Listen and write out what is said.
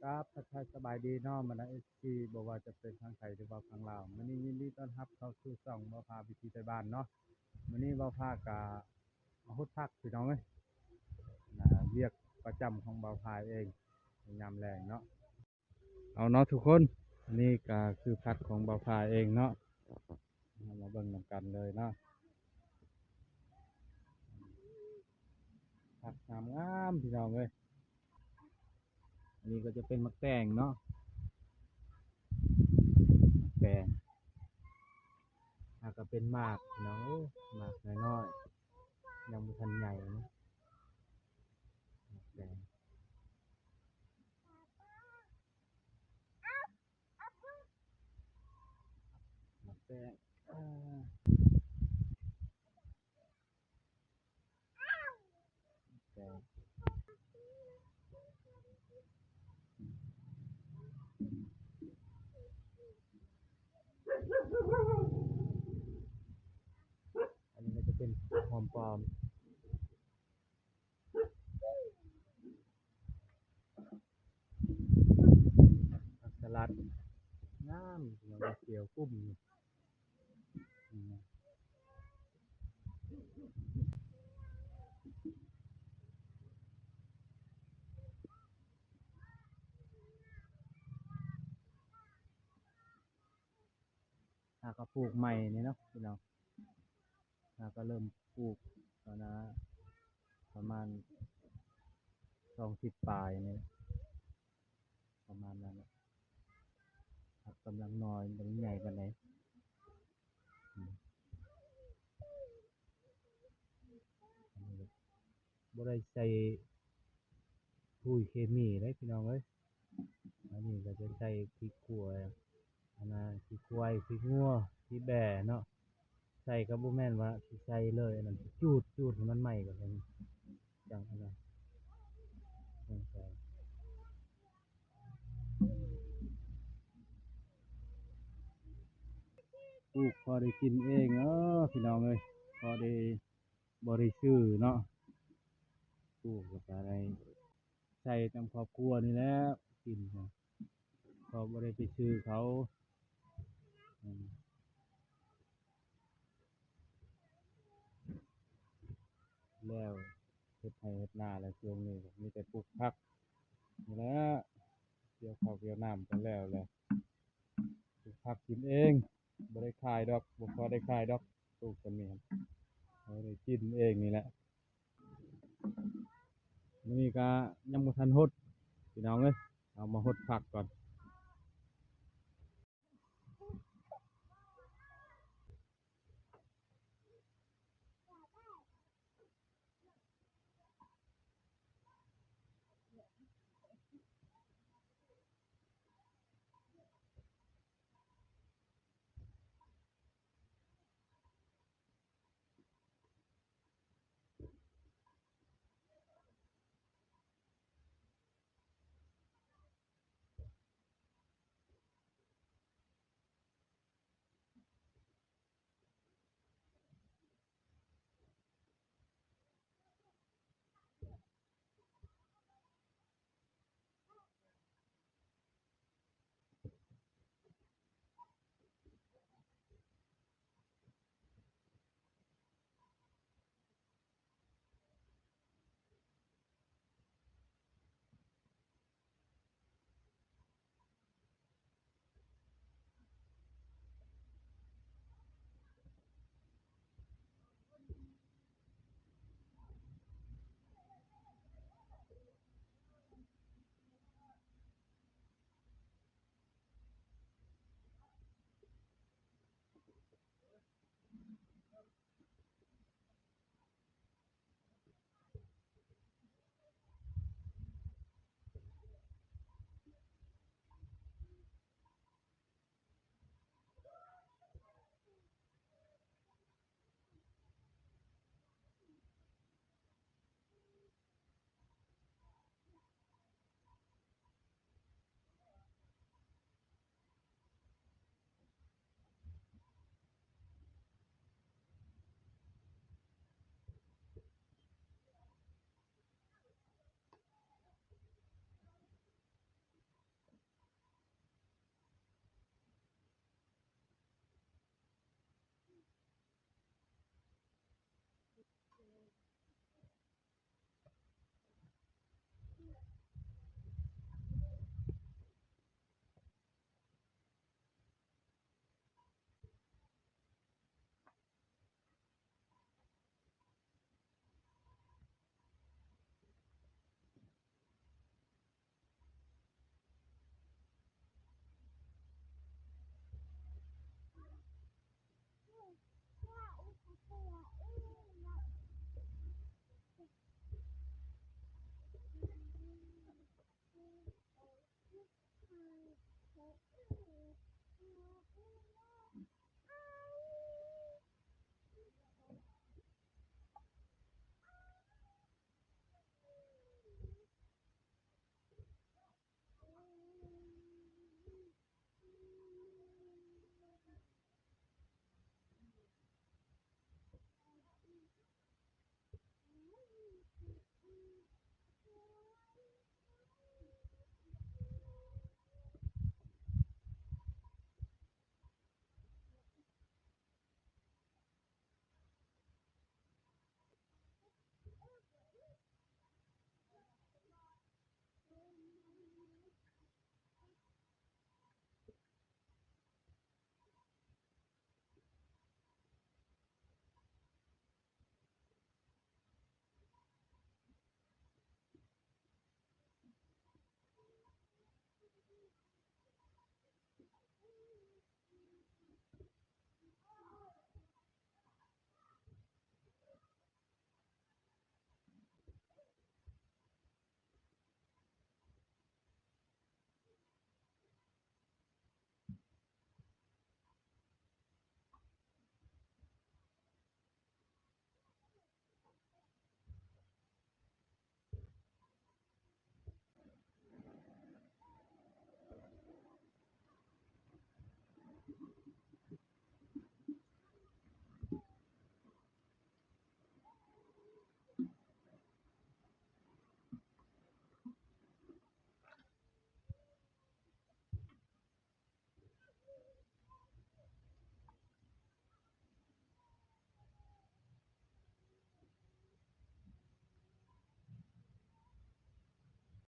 ກາບທັກທາຍສະບາຍດີເນາະ ບັນດາເອັຟຊີ ບໍ່ວ່າຈະເປັນທາງໄທ ຫຼືວ່າທາງລາວ. ມື້ນີ້ຍິນດີຕ້ອນຮັບເຂົ້າສູ່ຊ່ອງບ່າວພາວິຖີໄທບ້ານເນາະ. ມື້ນີ້ບ່າວພາກະມາຫົດຜັກ ພີ່ນ້ອງເອີຍ ນະ ວຽກປະຈຳຂອງບ່າວພາເອງໃນຍາມແລງເນາະ. ເອົາເນາະທຸກຄົນ, ອັນນີ້ກະຄືຜັກຂອງບ່າວພາເອງເນາະ. ເຮົາມາເບິ່ງນຳກັນເລີຍເນາະ. ຜັກງາມໆ ພີ່ນ້ອງເອີຍ. ອັນນີ້ກໍຈະເປັນໝາກແຕງເນາະ, ໝາກແຕງ ແລ້ວກໍເປັນໝາກ ພີ່ນ້ອງເອີຍ, ໝາກນ້ອຍໆ ຍັງບໍ່ທັນໃຫຍ່ເນາະ, ໝາກແຕງ. ໝາກແຕງ ເອີ ແຕງ ອັນນີ້ກໍຈະເປັນຫອມປ້ອມ. ຜັກສະຫຼັດງາມ ພີ່ນ້ອງເອີຍ, ຂຽວກຸ້ມຢູ່. ຫາກໍປູກໃໝ່ນີ້ເນາະ ພີ່ນ້ອງ. ຫາກໍເລີ່ມປູກຕອນນະ ປະມານສອງທິດປາຍນີ້ ປະມານນັ້ນແຫຼະ. ຜັກກຳລັງນ້ອຍ ບໍ່ໄດ້ໃຫຍ່ປານໃດ. ອືມ ອັນນີ້ກໍບໍ່ໄດ້ໃສ່ ປຸ໋ຍເຄມີເດ້ ພີ່ນ້ອງເອີຍ. ອັນນີ້ກໍຈະໃສ່ຂີ້ຂົ້ວ ອັນນະ ຂີ້ຄວາຍ ຂີ້ງົວ ຂີ້ແບ້ເນາະ. ໃສ່ກໍບໍ່ແມ່ນວ່າຊິໃສ່ເລີຍ ອັນນັ້ນ ຈູດ ຈູດໃຫ້ມັນໄໝ້ກ່ອນ ຈັ່ງ ຈັ່ງອັນນັ້ນ ຈັ່ງໃສ່. ປູກພໍໄດ້ກິນເອງເນາະ ພີ່ນ້ອງເອີຍ, ພໍໄດ້ ບໍ່ໄດ້ຊື້ເນາະ, ປູກແລ້ວກໍໄດ້ໃຊ້ນຳຄອບຄົວນີ້ແຫຼະກິນ, ເພາະບໍ່ໄດ້ໄປຊື້ເຂົາ. ອືມ ແລ້ວເຮັດໄຮ່ເຮັດນາແລ້ວ ຊ່ວງນີ້ກໍມີແຕ່ປູກຜັກນີ້ແຫຼະ, ກ່ຽວເຂົ້າກ່ຽວນ້ຳກໍແລ້ວແຫຼະ. ປູກຜັກກິນເອງ ບໍ່ໄດ້ຂາຍດອກ, ບໍ່ພໍໄດ້ຂາຍດອກ, ປູກສ່ຳນີ້ ເອົາໄດ້ກິນເອງນີ້ແຫຼະ. ມື້ນີ້ກະຍັງບໍ່ທັນຫົດ ພີ່ນ້ອງເອີຍ, ເອົາມາຫົດຜັກກ່ອນ.